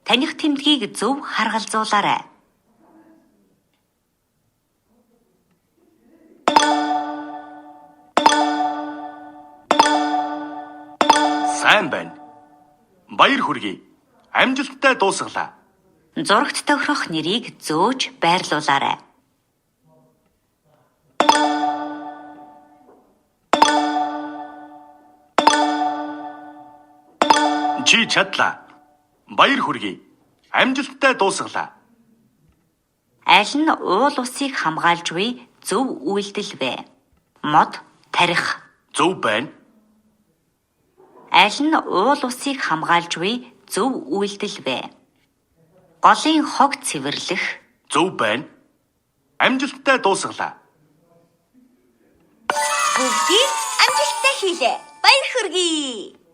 Таних тэмдгийг зөв харгалзуулаарай. Сайн байна. Баяр хүргэе. Амжилттай дуусгалаа. Зурагт тохирох нэрийг зөөж байрлуулаарай. Чи чадлаа. Баяр хүргэе. Амжилттай дуусгалаа. Аль нь уул усыг хамгаалж буй зөв үйлдэл вэ? Мод тарих. Зөв байна. Аль нь уул усыг хамгаалж буй зөв үйлдэл вэ? Голын хог цэвэрлэх. Зөв байна. Амжилттай дуусгалаа. Бүгдийг амжилттай хийлээ. Баяр хүргэе.